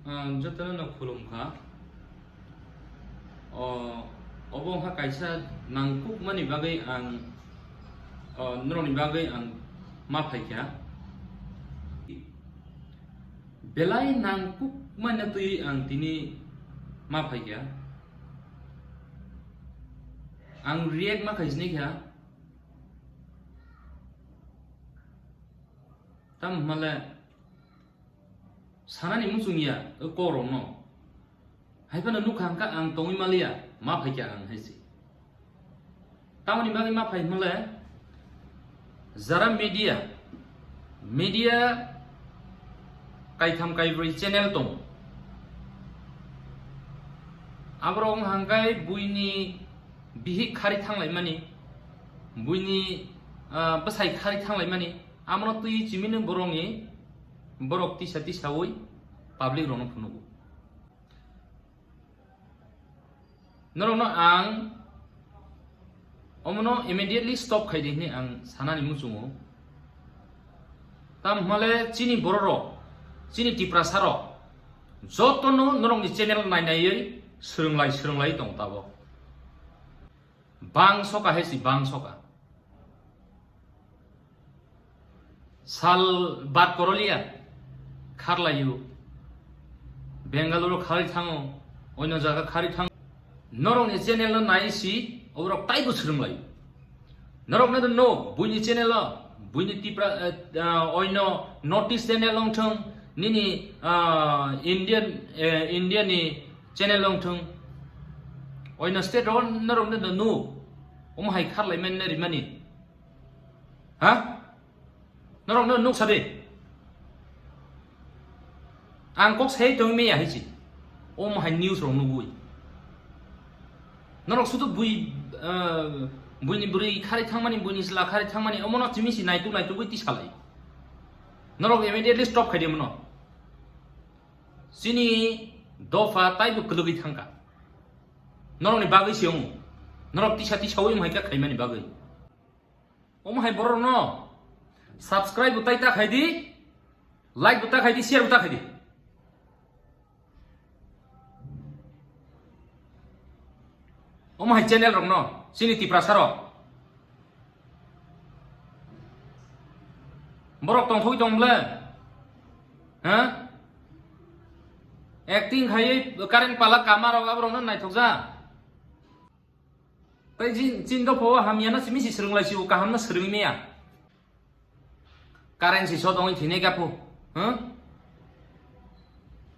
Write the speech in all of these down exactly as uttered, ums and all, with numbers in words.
Ang jotono no khulum kha. O, obo wngkha kaisa nangkukmani bagwi ang, o, norokni bagwi ang ma phaikha. Belai nangkukmani twi ang tini ma phaikha. Ang react ma khaisini kha. Tamo hwnle sanani muchung ya o kokrokno. Hai phano nukha hwnkha ang tongwi maliya, ma phaikha ang hai se. Tamoni bagwi ma phai hwnle, jara media, media kaitham kaibrwi channel tongo. Aborok wngkha hwnkhe buini bihik khari thanglaimani, buini, ah, bwsai khari thanglaimani, amono twi chimino borokni, borok tisa tisawi public rokno phunugo. Norokno ang omono immediately stop khai di hwnwi ang sanani muchungo. Tam hwnle chini bororok, chini Tiprasarok jotono norokni channel nai naiwi swrwnglai swrwnglai tong tabok. Bang soka hai si bang soka. Sal bat koroliya kharlaio. Bengaluru khari thango, oino jaga khari thango. Norokni channel no nai si oborok taibo swrwnglaio. Norokno do no buini channel o, buini Tipra, eh, ah, oino North East channel wngthung, nini, ah, Indian, eh, India ni channel wngthung. Oino state o norokno do no. Omo hai kharlai mani rimani. Ha? Norok no nuksa de. Ang kok sai tong meya hai si. Omo hai news rok nugui. Norok sudu bui, eh, buini bwrwi khari thangmani, buini chwla khari thangmani, omono chimi si naituk naitugui tisalai. Norok immediately stop khai di mono. Chini dopha taibo kwlwgwi thangkha. Norokni bagwi se omo. Norok tisa tisaui omo hai kha khaimani bagwi. Omo hai borok no subscribe bo tai ta khai di, like bo ta khai di, share bo ta khai di. Omo hai channel rok no, chini Tiprasa rok. Borok tongthogwi tong ble. Ha? Acting khai current pala kama rok abo rok no naithok ja. Tai jin, jin dopha o hamya no simi si swrwng lai si o kaham no swrwng maya. Current si so tongwi thini ka phu. Huh?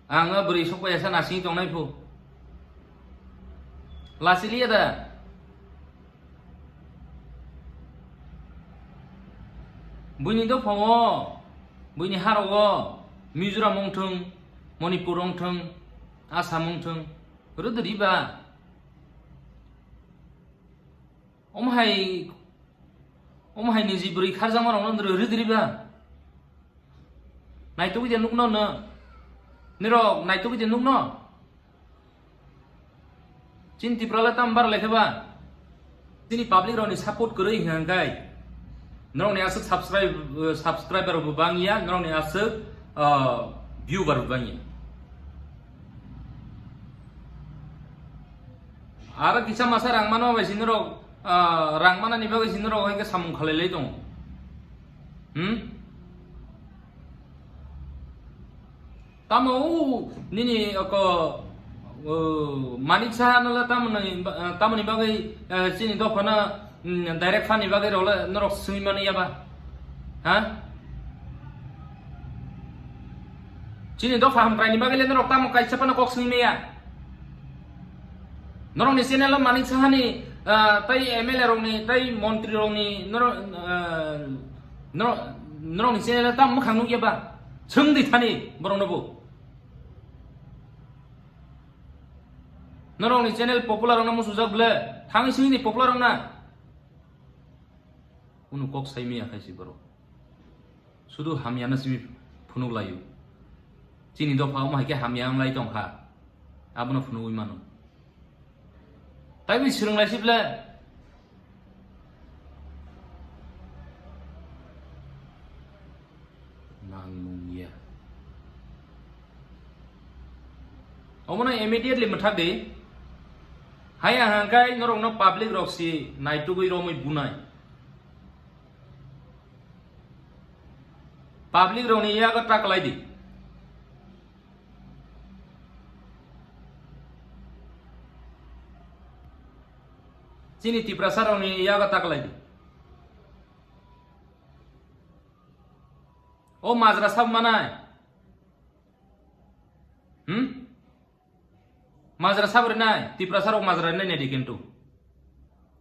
Ang o bwrwi sok pai asa nasing tongnai phu. Lasi liya da. Buini dopha o, buini haro o, Mizoram wng thung, Manipur wng thung, Assam wng thung, rwdwri ba. Omo hai, omo hai niji bwrwi kharjakma rokno nrw rwdwri ba. Naitugwi de nukno no. Nirok naitugwi de nukno. Chini Tripura le tam bar lekhe ba. Chini public rokni support kwrwi hwnkha hwnkhe. Norokni aswk subscribe, subscriber bo bangya, norokni aswk, ah, viewer bo bangya. Aro kisa masa rang mano bai si norok, ah, rang manani bagwi si norok hai khe samung khalai lai tongo. Hmm? Tamo o nini oko, o, Manik Saha no le tamoni ba-, tamoni bagwi, eh, chini dophano, mm, direct fund ni bagwi rok le norok swngwi mani ya ba? Ha? Chini dopha hamkrai ni bagwi le norok tamo kaisa phano kok swngwi maya? Norokni channel o Manik Sahani, ah, tei M L A rokni, tei montri rokni, norok, ah, norok, norokni channel o tamo mwkhang nukya ba? Swngdi thani borokno bo. Norokni channel popular rokno muchujak ble, thangwi swngdi popular rokna. Kunu kok sai maya khai si borok. Sudu hamyano simi phunuk laio. Chini dopha omo hai khe hamya wng lai tong kha. Abono phunugwi mano. Taibo swrwng lai si ble. Nang nung ya. Omono immediately mwthak di. Hai ang hangkai norokno public rok si naitugwi romwi bunai. Public rokni yago ta kwlai di. Chini Tiprasa rokni yago ta kwlai di. O majra sab manai. Hmm? Majra sab rinai, Tiprasa rok majra rinai nai di kintu.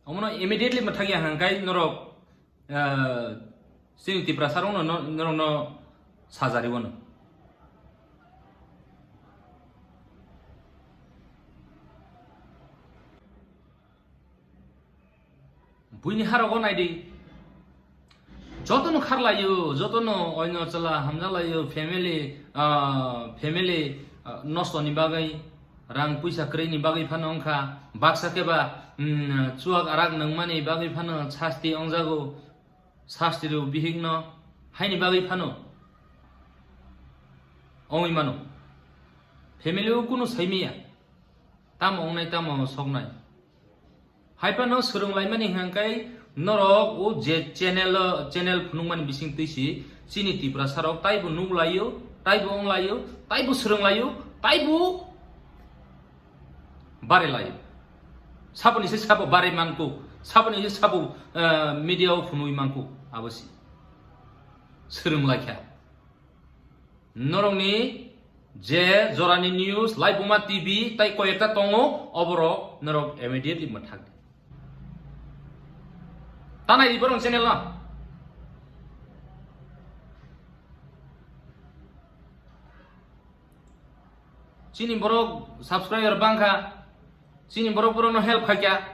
Omono immediately mwthak ya hangkai norok, eh, chini Tiprasa rokno, no-, norokno sajari wano. Buini harogo naidi. Jotono kharlaio, jotono oino chwla hamjalaio, family, ah, family, ah, nostoni bagwi, rang puisa kwrwini bagwi phano wngkha, baksa khe ba, mm, chuak arak nungmani bagwi phano sasti wngjago, sasti rw bihikno, haini bagwi phano wngwi mano. Family o kunu saimaya, tamo wngnai, tamo soknai. Hai phano swrwnglaimani hwnkhai norok o je channel o, channel phunukmani bising twi si chini Tiprasa rok taibo nuklaio, taibo wnglaio, taibo swrwnglaio, taibo barelaio. Saboni se sabo bare manku, saboni se sabo, eh, media o phunui manku, abo si swrwnglaikha. Norokni je jorani news, Laibuma T V tai koyekta tongo, oborok norok immediately mwthak di. Tanai di borok channel no. Chini borok subscriber bangkha, chini borok borokno help khaikha.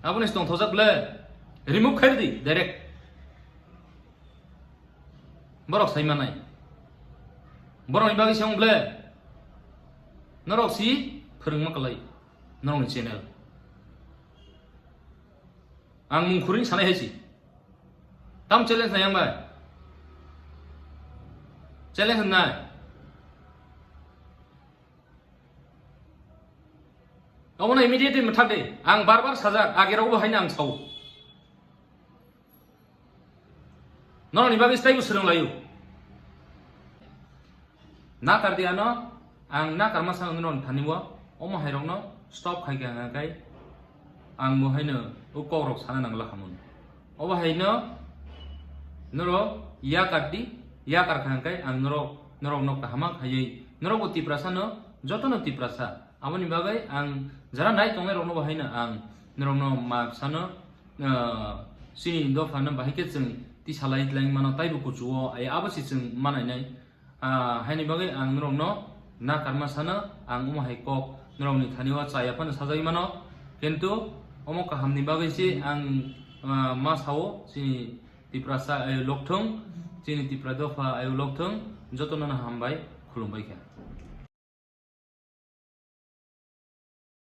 Aboni se tongthokjak ble, remove khairdi direct. Borok sai manai. Borokni bagwi se wng ble. Norok si phwrwngma kwlai norokni channel. Ang mung khurwini sanai hai si. Tam challenge nai ang bai. Challenge nai. Omono immediately mwthak di. Ang bar bar sajak, agerokbo haino ang sao. Norokni bagwi teibo swrwnglaio. Nakar di ano, ang nakarma sa norokni thani o, omo hairokno stop khai kha hwnkhai, ang bo haino o kokrok sana nangla khamung. Obo haino norok yakar di, yakar kha hwnkhai ang norok, norokno kaham khaiwi, norokbo Tiprasano, jotono Tiprasa. Aboni bagwi ang jara nai tongnai rokno bo haino ang norokno ma sano, ah, chini dopha no bahai khe chwng tisa lai tlai mano, taibo kuchugo ai abo se chwng manai nai. Ah, haini bagwi ang norokno nakarma sano, ang omo hai kok norokni thani o chaya phano sajagwi mano, kintu omo kahamni bagwi se ang, ah, ma sao chini Tiprasa ayo lokthung, chini Tipra dopha ayo lokthung, jotono no hambai khulumbai kha.